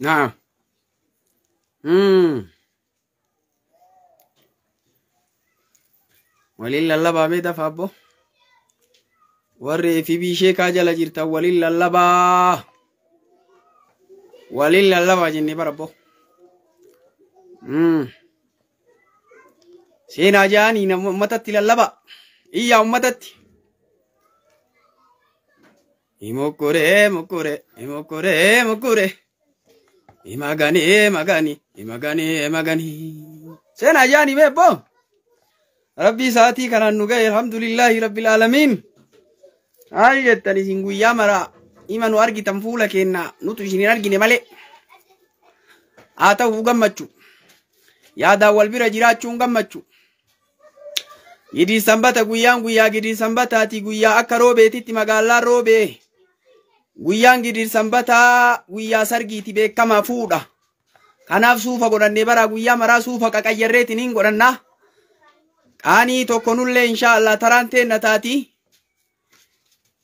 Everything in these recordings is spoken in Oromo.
Naam. Waliin lallabaa mee dafa abbo. Warri FB sheekaa jala jirtan waliin lallabaa. Waliin lallabaa jennee bara abbo. Seenaa jaanii nama ummatatti lallaba. Iyyaa ummatatti. Imokkoree mokkoree imokkoree mokkoree. Imaganii maganii imaganii maganii. Seenaa jaanii mee abbo. Rabbii isaatii kanaan nu ga'e, alhamdulillahi rabbil aalamiin. Haali jettan isin guyyaa mara ima nu argitan, fuula keenna nutu isin hin argine malee. Haa ta'u, gammachu. Yaadaan wal bira jiraachuun gammachu. Gidii Sanbata, guyyaan guyyaa gidii Sanbataati, guyyaa akka roobeetitti magaalaan roobee. Guyyaan gidii Sanbataa guyyaa sargiiti, beekamaa fuudha. Kanaaf suufa godhannee bara guyyaa maraa suufa qaqayyarreetiin hin godhannaa. Qaanii tokko nullee inshaallah taraan teenna taati.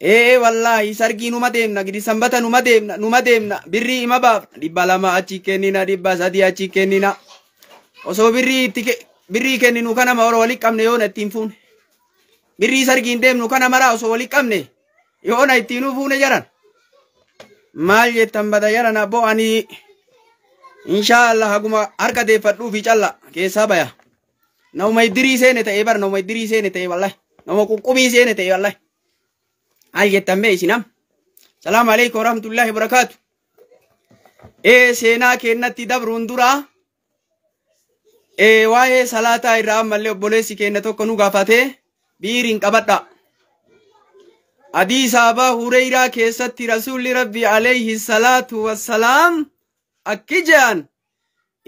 Ee wallaahi, sargii numa deemna, gidi Sanbata numa deemna, numa deemna, birrii ima baafna, 200 achi kennina, 300 achi kennina. Osoo birrii itti birrii kenninu kana mara walii qabne yoona ittiin fuune. Birrii sargiin deemnu kana mara osoo walii qabne yoona ittiin fuune jaran. Maal jettan bada jaran abbo, ani inshaallah haguma harka deeffadhuu fi calla keessaa baya. Nama iddirii seene ta'ee bar, nama iddirii seene ta'ee wallahi. Nama qunqumii seene ta'ee wallahi. Maal jettan mee isinam? Salaamu alaikum warahmatullahi wabarakaatu. Ee, seenaa kennatti dabruun dura ee waa'ee salaataa irraa ammallee obboleessi keenya tokko nu gaafatee biiriin qabadha. Hadiisa Abaa Hureyraa keessatti Rasuulli Rabbi alayhi salaatu wassalaam akki jedhan: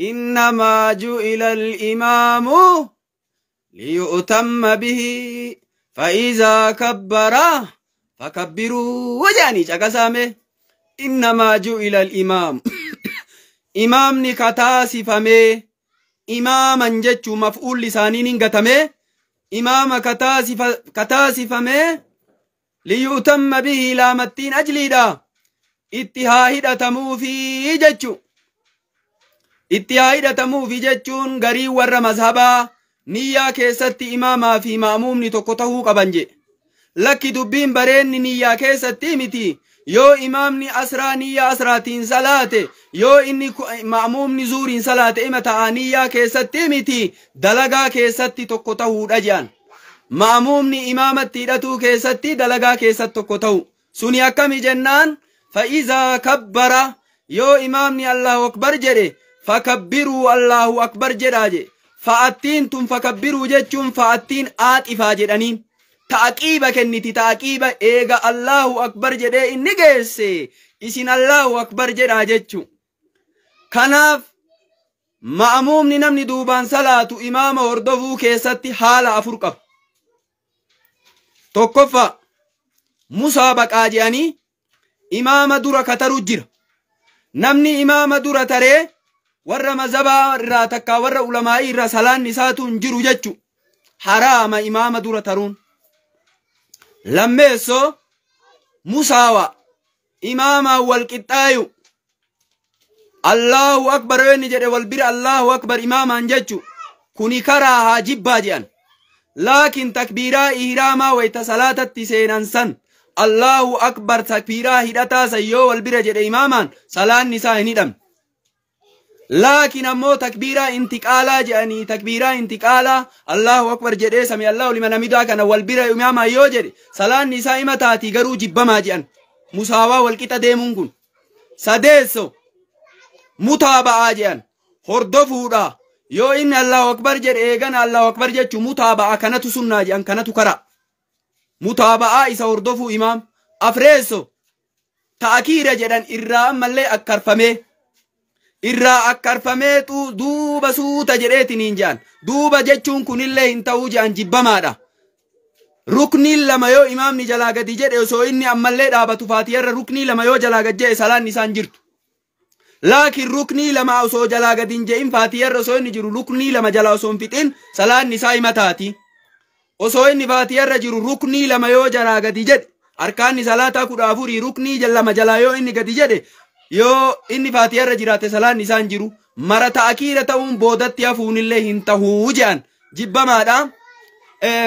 "إنما جعل الإمام ليؤتم به، فإذا كبر فكبروا" jedhanii caqasaame. إنما جعل الإمام, imaamni kataasifamee, imaaman jechuu maf'uulli isaaniin hin gatame, imaama kataasifamee ليؤتم به, laamattiin ajliidha, itti haa hidhatamuufi jechu. Itti haa hidhatamuufi jechuun garii warra mazhabaa niyyaa keessatti imaamaa fi ma'muumni tokko tahuu qaban jedhe. Lakki, dubbiin bareenni niyyaa keessatti miti. Yoo imaamni asraa niyyaa asraatiin salaate, yoo inni ma'muumni zuuriin salaate, ima ta'a. Niyyaa keessatti miti, dalagaa keessatti tokko tahuudha jedhan. Ma'muumni imaamatti hidhatuu keessatti dalagaa keessatti tokko ta'u suni akkami jennaan, فإذا كبر, yoo imaamni الله أكبر jedhe, فكبروا, الله أكبر jedhaa jedhe. Fa'attiin tun فكبروا jechuun fa'attiin aaxifaa jedhaniin ta'aqiiba kenniti. Ta'aqiiba eega الله أكبر jedhee inni geesse, isin الله أكبر jedhaa jechu. Kanaaf ma'amuumni, namni duubaan salaatu, imaama hordofuu keessatti haala afur qaba. Tokkoffaa, musaabaqaa jedhanii imaama dura kataru jira. Namni imaama dura taree warra mazhabaa irraa takkaa warra ulamaa'ii irraa salaanni isaatu hin jiru jechu. Haraama imaama dura taruun. Lammeessoo, musaawa, imaamaan wal qixxaayu. الله أكبر yoo inni jedhe wal bira الله أكبر imaamaan jechu. Kuni karaa haa jibbaa jedhan. Laakiin takbiiraa ihraamaa wayta salaatatti seenan san, الله أكبر, takbiiraa hidhataa san yoo wal bira jedhe imaamaan, salaanni isaa hin hidhamne. Laakiin ammoo takbiiraa intiqaalaa jedhanii, takbiiraa intiqaalaa الله أكبر jedhee سمع الله لمن حمده kana wal bira imaamaan yoo jedhe, salaanni isaa ima taatii, garuu jibbamaa jedhan. Musaawaa, wal qixa deemuun kun. Sadeesso, mutaaba'aa jedhan, hordofuudha. Yoo inni الله أكبر jedhe eegana الله أكبر jechuu, mutaaba'aa kanatu sunnaa jedhan, kanatu kara. Mutaaba'aa isa hordofuu imaam. Afreesso, ta'akiira jedhan, irraa ammallee akkarfamee. Irraa akkarfamee duuba suuta jedheetiniin jedhan. Duuba jechuun kunillee hin ta'uu jedhan, jibbamaadha. Rukniin lama yoo imaamni jalaa gadi jedhe, osoo inni ammallee dhaabatu faatiyarra ruknii lama yoo jalaa gad jedhe, salaanni isaan jirtu. Laakiin ruknii lama osoo jalaa gadi hin je'in, faatiyarra osoo inni jiru ruknii lama jalaa osoo hin fixin, salaanni isaa hima taati. Osoo inni faatiyarra jiru ruknii lama yoo jalaa gadi jedhe, harkaanni salaataa 14, ruknii 2 jalaa yoo inni gadi jedhe, Yoo inni faatiyaa irra jiraate salaanni isaan jiru mara ta'akiira ta'uun boodatti hafuunillee hin tahuu je'an jibbamaadha.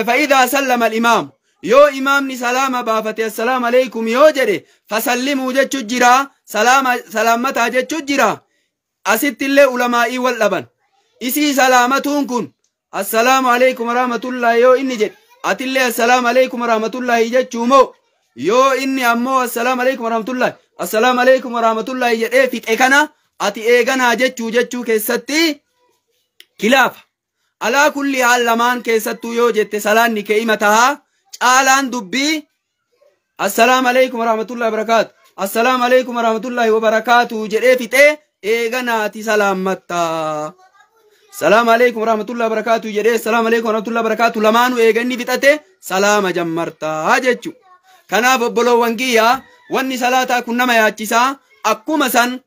Fa'idaa sallama al-imaamu yoo imaamni salaama baafate assalaamu alaikum yoo jedhe fasallimuu jechu jira, salaammataa jechu jira. Asittillee ulamaa'ii wal dhaban. Isii salaamatuun kun assalaamu alaikum warahmatullahi yoo inni jedhe atillee assalaamu alaikum warahmatullahi jechuu moo yoo inni ammoo assalaamu alaikum warahmatullahi assalaamu alaikum warahmatullahi jedhee fixe kana ati eeganaa jechuu keessatti kilaafa. Alaa kulli haal lamaan keessattuu yoo jette salaanni kee ima tahaa. Caalaan dubbii assalaamu alaikum warahmatullahi wabarakaatu assalaamu alaikum warahmatullahi wabarakaatu jedhee fixee eeganaati salaammattaa. Salaamu alaikum warahmatullahi wabarakaatu jedhee assalaamu alaikum warahmatullahi wabarakaatu lamaanuu eeganni fixate salaama jammartaa jechu. Kanaaf obboloowwan kiyyaa wanni salaataa kun nama yaachisaa. Akkuma san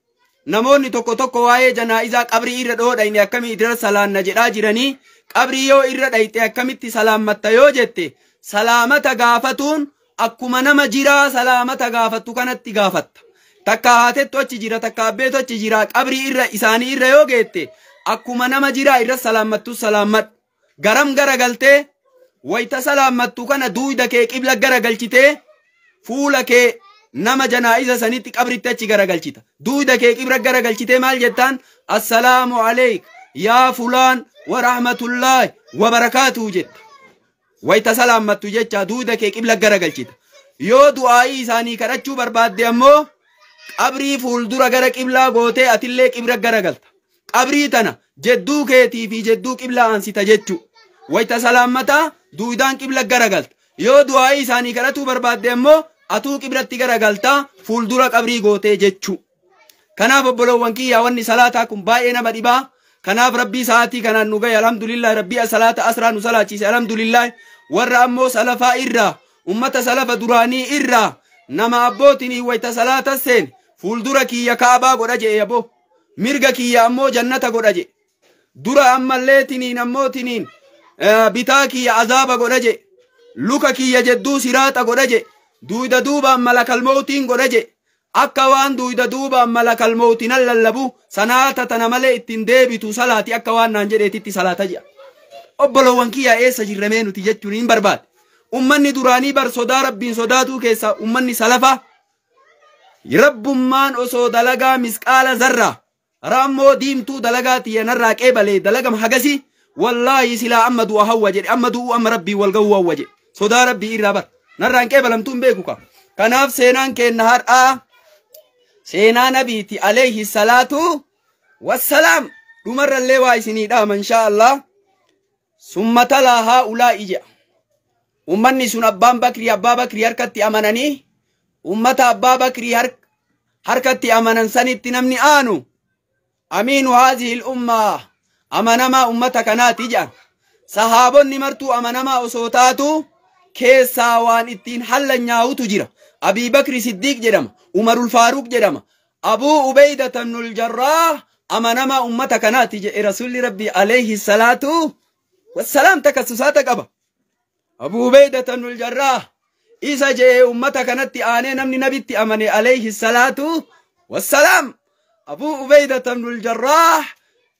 namoonni tokko tokko waa'ee janaa'izaa qabrii irra dhoodhayne akkamii irra salaanna jedhaa jiranii qabrii yoo irra dhayxe akkamitti salaammatta yoo jette salaamata gaafatuun akkuma nama jiraa salaamata gaafattu kanatti gaafatta. Takka haatettu achi jira, takka abbeetu achi jira, qabrii irra isaanii irra yoo geette akkuma nama jiraa irra salaammattu salaammadhu. Garam garagaltee wayta salaammattu kana duuyda kee qibla garagalchitee fuula kee nama janaa'iza sanitti qabritti achi garagalchita. Duuyda kee qibla garagalchitee maal jettaan? Assalaamu aleyk yaa fulaan wa rahmatullaahi wa barakaatuhu jetta. Wayta salaammattu jecha duuyda kee qibla garagalchita. Yoo du'aa'ii isaanii kadhachuu barbaadde ammoo qabrii fuuldura gara qiblaa gootee atillee qibla garagalta. Qabrii tana jedduu keetii fi jedduu qiblaa aansita jechuu. Wayta salaammataa duudaan qibla garagalta. Yoo du'aa'ii isaanii kadhatuu barbaadde ammoo atuu qiblatti garagaltaa fuuldura qabrii gootee jechuu. Kanaaf obboloowwan kiyyaa wanni salaataa kun baay'ee nama dhibaa. Kanaaf rabbii sa'aatii kanaan nu gahe alhamdulillah, rabbii salaata asraa nu salaachiise alhamdulillah. Warra ammoo salafaa irraa ummata salafa duraanii irraa nama abbootinii wayta salaata seen fuuldura kiyya kaabaa godha je'e aboo. Mirga kiyya ammoo jannata godha je'e. Dura ammallee tiniin ammoo tiniin bitaa kiyya azaaba godha je'e. Luka kiyya jedduu siraaxa godha je'e. Duuda duubaan malakal mawtiin godha je'e. Akka waan duuda duubaan malakal mawtiin lallabu sanaata tana malee ittiin deebitu salaati akka waan naan jedheetitti salaata je'a. Obboloowwan kiyya eessa jirramee nuti jechuun hin barbaade. Ummanni duraanii bar sodaa rabbiin sodaatuu keessa ummanni salafa rabbummaan osoo dalagaa misqaala zarraa raammoo diimtuu dalagaa tiyyanarraa qeebalee dalagam hagasi wallaahi silaa amma du'a hawwa jedhe, amma du'uu amma rabbii wal ga'uu hawwa jedhe. Sodaa rabbii irraa bar narraan qeebalamtuu hin beeku ka. Kanaaf seenaan keenna har'aa seenaa nabiiti alayhi salaatu wassalaam. Dhumarrallee waa isinii dhaama inshaa Allah. Summa talaa haa'ulaa'i jedha. Ummanni sun abbaan Bakrii abbaa Bakrii harkatti amananii ummata abbaa Bakrii harkatti amanan sanitti namni aanu amiinu haazihil ummaa amanamaa ummata kanaati jedhan. Sahaabonni martuu amanamaa osoo taatu keessaa waan ittiin hallanyaa'utu jira. Abii Bakri Siddiiq jedhama, Umarul Faaruq jedhama, Abuu Ubeydata ibnul Jarraah amanamaa ummata kanaati jedhe Rasuulli Rabbii alayhi salaatu wassalaam takassusaata qaba. Abuu Ubeydata ibnul Jarraah isa jedhe ummata kanatti aanee namni nabitti amane alayhi salaatu wassalaam. Abuu Ubeydata ibnul Jarraah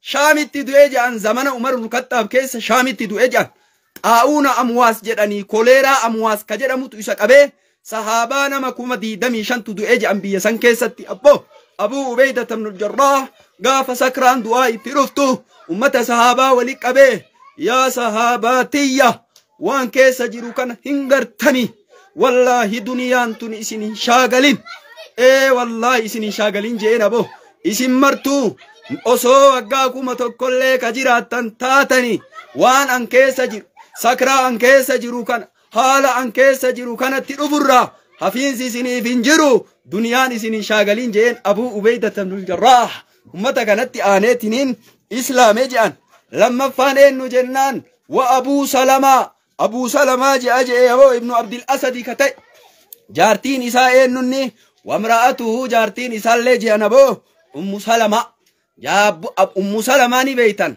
Shaamitti du'ee jedhan, zamana Umarul Kattaab keessa Shaamitti du'ee jedhan. Xaa'uuna amwaas jedhanii koleeraa amwaas ka jedhamutu isa qabee sahaabaa nama 25,000 du'ee jedhan biyya san keessatti. Abboo Abuu Ubeydata ibnul Jarraah gaafa sakraan du'aa itti dhuftu ummata sahaabaa wali qabee yaa sahaabaa tiyya waan keessa jiru kana hin gartanii, wallaahi duniyaan tun isin hin shaagalin, ee wallaahi isin hin shaagalin je'een aboo. Isin martuu osoo waggaa 1000 illee ka jiraattan taatanii waan an keessa jiru sakraa an keessa jiru kana haala an keessa jiru kanatti dhufurraa hafiinsi isiniif hin jiru, duniyaan isin hin shaagalin je'een. Abuu Ubeydata ibnul Jarraah ummata kanatti aaneetiniin islaame je'an. Lammaffaan eenyu jennaan wa Abuu Salamaa, Abuu Salamaa je'a je'e aboo ibnu Abdil Asadi ka ta'e. Jaartiin isaa eenyunni wamra'atuhu jaartiin isaallee je'an aboo Ummu Salamaa. Ummu Salamaa ni beeytan,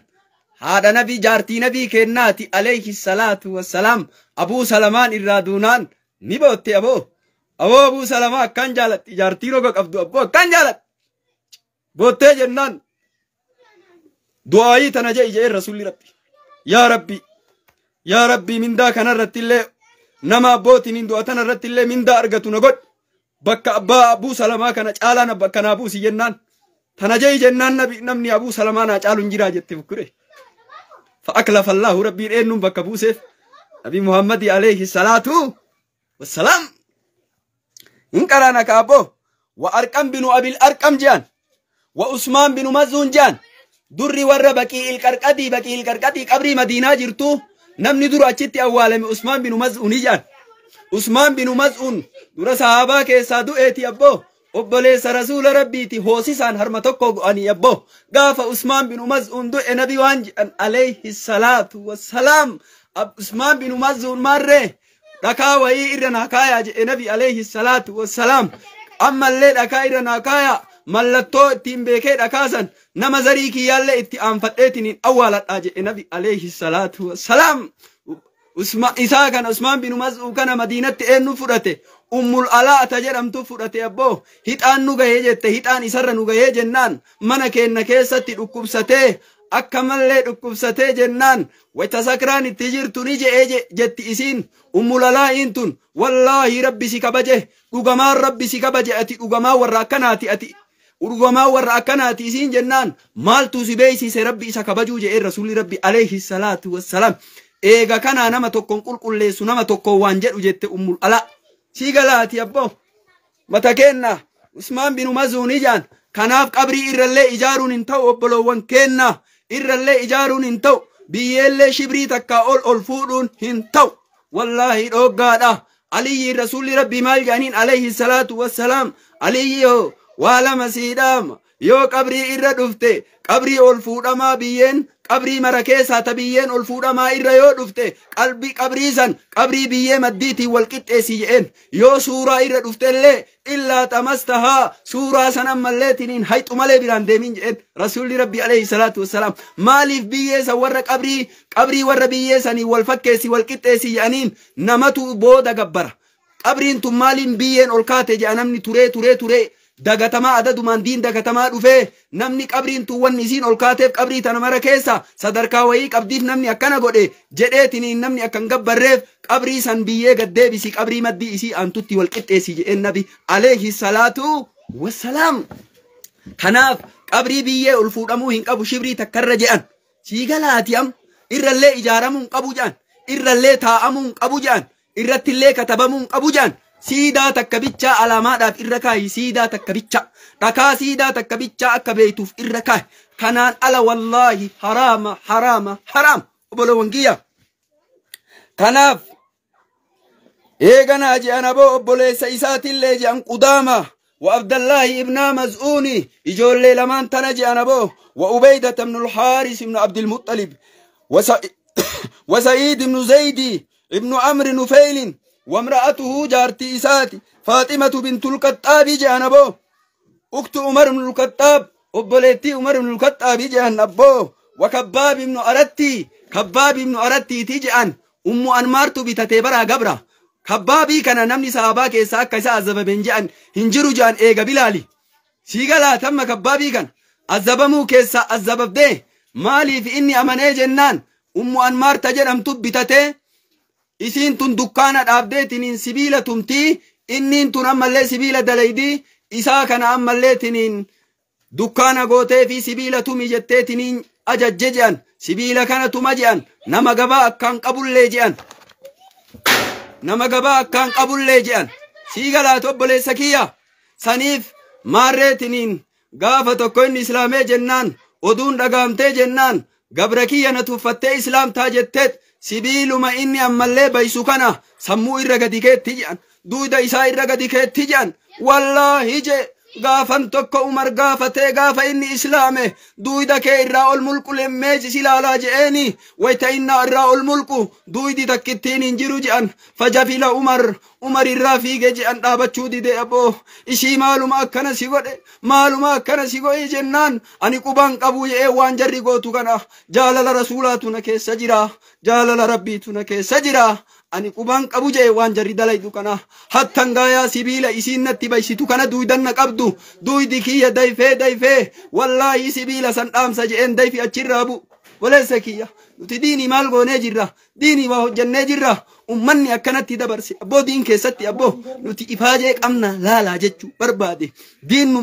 haadha nabii jaartii nabii kennaati alayhi salaatu wassalaam. Abuu Salamaan irraa duunaan ni bootte aboo. Aboo Abuu Salamaa akkan jaalatti jaartii roga qabdu abboo akkan jaalatti. Boottee jennaan du'aayii tana je'i je'een rasuulli rabbi. Yaa rabbi, yaa rabbi, mindaa kanarratti illee nama abbootiin du'a tanarratti illee mindaa argatu na godhi. Bakka abbaa Abuu Salamaa kana caalaa bakka naa buusi jennaan. Tana je'i jennaan namni Abuu Salamaa naa caalu hin jiraa jette bukkure. Fa'aklafa Allahu, rabbiin eenyuun bakka buuseef? Nabi Muhammadi alayhi salaatu wassalaam. Hin qaraana kaaboo. Wa Arqam binu Abil Arqam je'an. Wa Usmaan binu Mazuun je'an. Durri warra Baqii Ilqarqadii, Baqii Ilqarqadii qabrii Madiinaa jirtu, namni dura achitti awwaalame Usmaan binu Maz'uun jedhan. Usmaan binu Maz'uun dura sahaabaa keessaa du'eeti abboo. Obboleessa rasuula rabbiiti, hoosisaan harma tokko go'anii abboo. Gaafa Usmaan binu Maz'uun du'e nabi waan jedhan alayhi salaatu wassalaam. Usmaan binu Maz'uun maarree dhakaa wayii irra naa kaayaa jedhe nabi alayhi salaatu wassalaam. Ammallee dhakaa irra naa kaayaa, mallattoo ittiin beekee dhakaasan nama zarii kiyyaallee itti aanfadheetiin awwaaladhaa jedhe nabi alayhi salaatu wassalaam. Isaa kana, Usmaan binu Maz'uu kana, Madiinatti eenyu fudhate? Ummul Alaata jedhamtu fudhate abboo. Hixaan nu gahee jette, hixaan isarra nu gahee jennaan mana keenna keessatti dhukkubsatee, akka mallee dhukkubsatee jennaan wayta sakraan itti jirtu ni je'ee jetti isiin Ummul Alaa'iin tun: "Wallaahi rabbi si kabaje, dhugamaan rabbi si kabaje, ati dhugamaa warra akkanaati, ati dhugamaa warra akkanaati" isiin jennaan, "Maaltu si beeksise rabbi isa kabajuu?" je'ee rasuulli rabbi alayhi salaatu wassalaam. Eega kanaa nama tokkoon qulqulleessu, nama tokkoon waan jedhu jette Ummul Alaa. Sii galaati abboo? Mata keenna Usmaan binu Mazuun ijaan. Kanaaf qabrii irrallee ijaaruun hin ta'u, obboloowwan keenna, irrallee ijaaruun hin ta'u, biyyeellee shibrii takkaa ol ol fuudhuun hin ta'u, wallaahi dhooggaadha. Aliyyi rasuulli rabbii maal jedhaniin alayhi salaatu wassalaam? "Aliyyi hoo, waa lama siidhaama: yoo qabrii irra dhufte, qabrii ol fuudhamaa, biyyeen qabrii mara keessaa ta biyyeen ol fuudhamaa irra yoo dhufte, qalbii qabrii san qabrii biyyee maddiitiin wal qixxeessi" jedheen. "Yoo suuraa irra dhuftellee illaa xamastahaa, suuraa san ammallee tiniin hayxu malee biraan deemin" jedheen rasuulli rabbii alayhi salaatu wassalaam. Maaliif biyyee san warra qabrii warra biyyee sanii wal fakkeessi, wal qixxeessi jedhaniin? Namatu booda gabbara. Qabriin tun maaliin biyyeen ol kaate jedha. Namni turee turee turee dagatamaa, adadumaan diin dagatamaa dhufee, namni qabriin tun wanni isiin ol kaateef qabrii tana mara keessa sadarkaa wayii qabdiif namni akkana godhe jedheetiniin namni akkan gabbarreef, qabrii san biyyee gaddeebisi, qabrii maddii isii aantutti wal qixxeessi jedheen nabi alayhi salaatu wassalaam. Kanaaf qabrii biyyee ol fuudhamuu hin qabu shibrii takkarra jedhan. Siigalaati am? Irrallee ijaaramuu hin qabu jedhan, irrallee taa'amuu hin qabu jedhan, irrattillee katabamuu hin qabu jedhan. Siidaa takka bichaa alaamaadhaaf irra kaayi, siidaa takka bicha, dhakaa siidaa takka bichaa akka beeytuuf irra kaayi. Kanaan ala wallaahi haraama, haraama, haraam, obbolowwan kiyya. Kanaaf eeganaa je'an aboo. Obboleessa isaatillee je'an, Qudaama wa Abdallaahi ibnaa Maz'uuni, ijoollee lamaan tana je'an aboo, wa Ubeydata ibnu Alxaaris ibnu Abdilmuxalib wa Sa'iid ibnu Zaydi ibnu Amri Nufeylin وامرأته جارتي إساتي فاطمة بنت الخطاب جان أبو، أخت عمر بن الخطاب، أبوليتي عمر بن الخطاب جان أبو، وكباب بن أرتي، كباب بن أرتي تيجان. أم أنمارت بتتبرا قبرا كبابي كان نمني صحابا كيسا كيسا عذب جان هنجرو جان إيغا بلالي سيغلا تم. كبابي كان عذبمو كيسا عذبب ده مالي في إني أمني جنان أم أنمار تجرم تبتته. Isiin tun dukkaana dhaabdeetiniin sibiila tumtii, inniin tun ammallee sibiila dalaydii. Isaa kana ammallee tiniin dukkaana gootee fi sibiila tumi jetteetiniin ajajje je'an. Sibiila kana tuma je'an. Nama gabaa akkaan qabullee je'an, nama gabaa akkaan qabullee je'an. Sii galaatu obboleessa kiyya? Saniif maarreetiniin gaafa tokko inni islaamee jennaan, oduun dhagaamtee jennaan, gabra kiyya na tuffattee islaamtaa jetteet sibiiluma inni ammallee baysu kana sammuu irra gadi keetti jedhan, duuda isaa irra gadi keetti jedhan. "Wallaahi," je, "gaafan tokko Umar gaafatee, gaafa inni islaame duuda kee irraa ol mulqu lemmeesi silaalaa je'eeni, wayta innaa irraa ol mulqu duuydi takkittiin hin jiru" je'an. Fajafila Umar, Umar irraa fiige je'an, dhaabachuu dide aboo. Ishii maaluma akkana si godhe, maaluma akkana si godhe jennaan, "Ani quban qabu" je'ee, "waan jarri gootu kana jaalala rasuulaatu na keessa jira, jaalala rabbiitu na keessa jira." Ani qubaan qabu jee waan jarri dalaydu kana hattan gaayaa sibiila isiin natti baysitu kana duudanna qabdu duuydi kiyya dayfee dayfee wallaahi sibiila san dhaamsa je'een dayfi achirraa bu waleessa kiyya nuti diinii maal goonee jirra diinii waa hojjannee jirra ummanni akkanatti dabarse abboo diin keessatti abboo nuti ifaajee qabna laalaa jechuu barbaade diin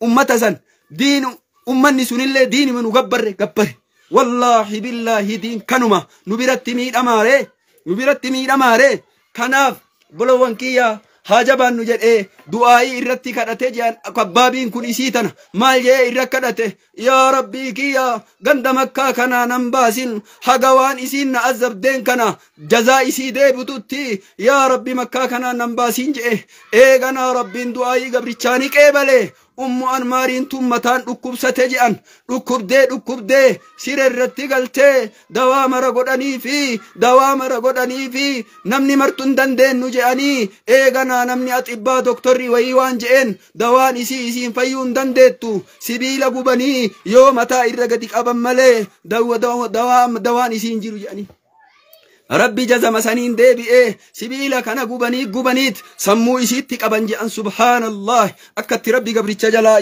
ummata san diin ummanni sunillee diini nu gabbarre gabbare wallaahi billaahi diin kanuma nu biratti miidhamaaree nu biratti miidhamaaree kanaaf bolowwan kiyya haa jabaannu jedhee du'aayii irratti kadhate jedhan kabbaabiin kun isii tana maal jedhee irra kadhate yaa rabbii kiyya ganda makkaa kanaa nan baasin haga waan isiin na azabdeen kana jazaa isii deebitutti yaa rabbi makkaa kanaa nan baasin jedhe eeganaa rabbiin du'aayii gabrichaanii qeebale ummu anmaariin tun mataan dhukkubsate jedhan dhukkubdee dhukkubdee siree irratti galtee dawaa mara godhanii fi dawaa mara godhanii fi namni martu hin dandeenyu jedhanii eeganaa namni axibbaa doktorri wayii waan je'een dawaan isii isiin fayyuu hin dandeettu sibiila gubanii yoo mataa irra gadi qaban malee dawaan isiin jiru jedhanii. Rabbi jazama saniin deebi'ee sibiila kana gubanii gubaniit sammuu isiitti qaban je'an subhaanallah akkatti rabbi gabricha jalaa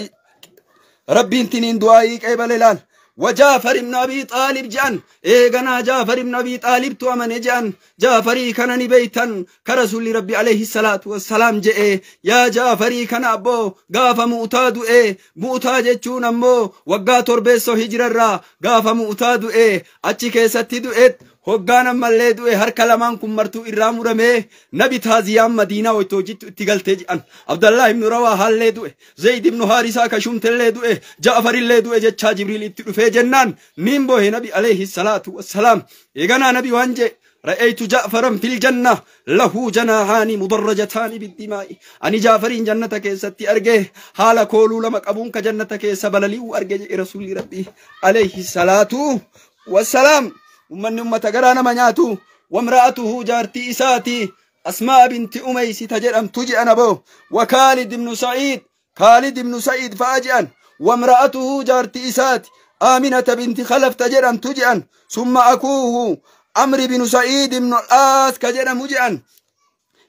rabbiin tiniin du'aayii qeebale laal. وجعفر بن أبي طالب جان إيغنا جعفر بن أبي طالب تو جان جعفري كان بيتا كرسول ربي عليه الصلاة والسلام جئ يا جعفري كان أبو غاف مؤتاد إيه مؤتا جتشون أمو وقا تربيسو هجر الرا غاف مؤتاد إيه أتشي كيستي دو hoggaan ammallee du'e harka lamaan kun martuu irraa muramee nabi taaziyaan madiinaa waytoo jittu itti galtee jedhan Abdallah ibnu Rawaa du'e Zayd ibnu Haarisaa kashumtellee du'e Ja'farillee du'e jechaa Jibriil itti dhufee jennaan niin boohe nabi alayhi salaatu wassalaam eeganaa nabi waan jee رأيت جعفرا في الجنة له جناحان مدرجتان بالدماء أني جعفرين جنة كيستي أرجه حال كولو لما قبونك جنة كيس بللي أرجه رسول ربي عليه الصلاة والسلام ومن أمة قرانا منياتو وامرأته جارتي إساتي أسماء بنت أميس تجرم تجي أنا بو وخالد بن سعيد خالد بن سعيد فاجئا وامرأته جارتي إساتي آمنة بنت خلف تجرم تجئا ثم أكوه عمرو بن سعيد بن الآس كجرم مجئا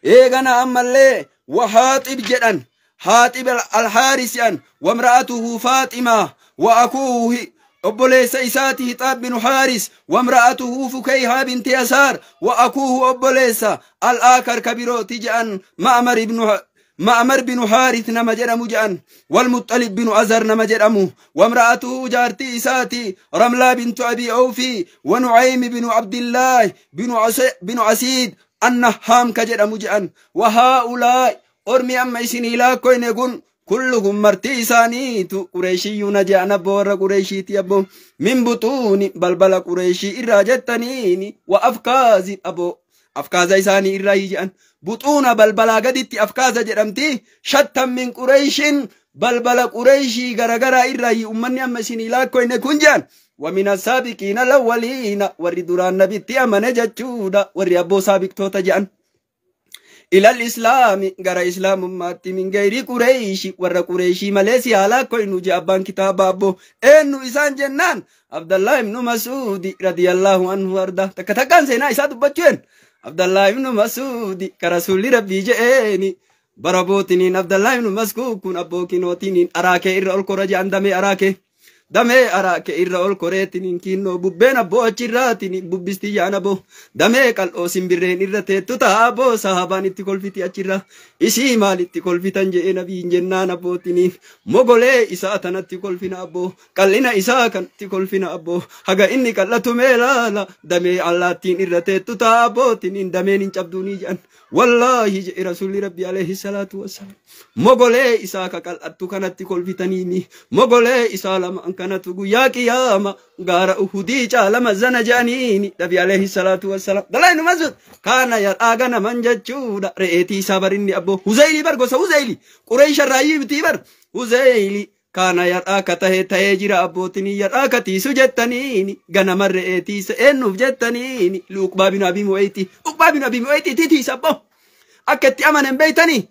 إيغانا أما اللي وحاطب جدا حاطب الحارس وامرأته فاطمة وأكوه أبوليس إساته طاب بن حارس وامرأته فكيها بنت يسار وأكوه أبوليس الآخر كبيرو تجأن معمر بن حارث نما مجأن والمطلب بن أزر نما وامرأته جارتي إساتي رملة بنت أبي أوفي ونعيم بن عبد الله بن عسيد النهام كجر مجأن وهؤلاء أرمي أما إسني لا كوين يكون كلهم مرتي إسانيت قريشيون جاءنا بور قريشي تيابو من بطون بلبل قريشي إراجتنيني وأفكاز أبو أفكاز إساني إراجان بطون بلبل قدت أفكاز جرمتي شتا من قريش بلبل قريشي غرغرا إراي أمني أما سيني لا كوين كنجان ومن السابقين الأولين وردران نبي أمن جتشودا وري أبو سابق توتا جان إلى الإسلام غرا إسلام ماتي من غير قريش ور قريشي ماليسيا على كوينو جابان كتاب أبو إنو إسان جنان عبد الله بن مسعود رضي الله عنه وارضاه تكتكان سينا إساد بچين عبد الله بن مسعود كرسول ربي جئني بربوتنين عبد الله بن مسعود كن أبوكينوتنين أراك إر الكرج عندما أراك damee araake irra ol koreetiniin kinnoo bubbeen abboo achirraatini bubbisti yaana boo damee qal'oo simbirreen irra teettu ta'a boo sahabaan itti kolfiti achirra isii maalitti kolfitan je'e nabiin jennaan abbootiniin mogolee isaa tanatti kolfina abboo qal'ina isaa kanatti kolfina abboo haga inni qal'atu mee laala damee allaattiin irra teettu ta'a abbootiniin dameen hin cabduunii jedhan wallaahi je'e rasuulli rabbi alayhi salaatu wassalaam mogolee isaa ka qal'attu kanatti kolfitaniini mogolee isaa lama kanatu guyyaa qiyaama gaara uhudii caalama zana jedhaniini nabi alayhi salaatu wassalaam dalaynu masud kaana yadhaa ganaman jechuudha re'eetii isaa barinni abboo huzeyli bar gosa huzeyli qureesha irraayyii mitii bar huzeyli kaana yadhaa ka tahee tahee jira abbootinii yadhaa ka tiisu jettaniini ganama re'eetiisa eennuuf jettaniini luuqbaa binu abii mu'eetii uqbaa binu abii mu'eetii titiisa abboo akka itti amanan beeytanii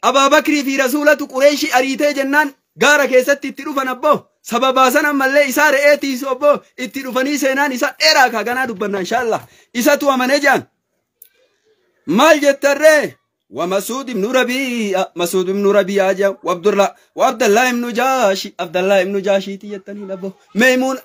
Abaabakrii fi rasuulatu qureeshii ariitee jennaan gaara keessatti itti dhufan abboo sababaa san ammallee isaa re'ee tiisu abboo itti dhufanii seenaan isaa dheeraa kaa ganaa dubbanna inshaallah isatu amanee jedhan Maal jettarree? ومسعود بن ربيعة، مسعود بن ربيعة جا، وعبد الله، وعبد الله بن جاشي، عبد الله بن جاشي تيتني نبو ميمون،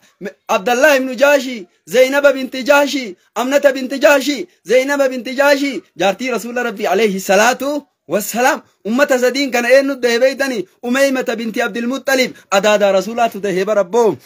عبد الله بن جاشي، زينب بنت جاشي، أمنة بنت جاشي، زينب بنت جاشي جارتي رسول ربي عليه الصلاة والسلام. أمة سدين كان إيه ندهبيتني أميمة بنت عبد المطلب أدادا رسولات دهب ربهم.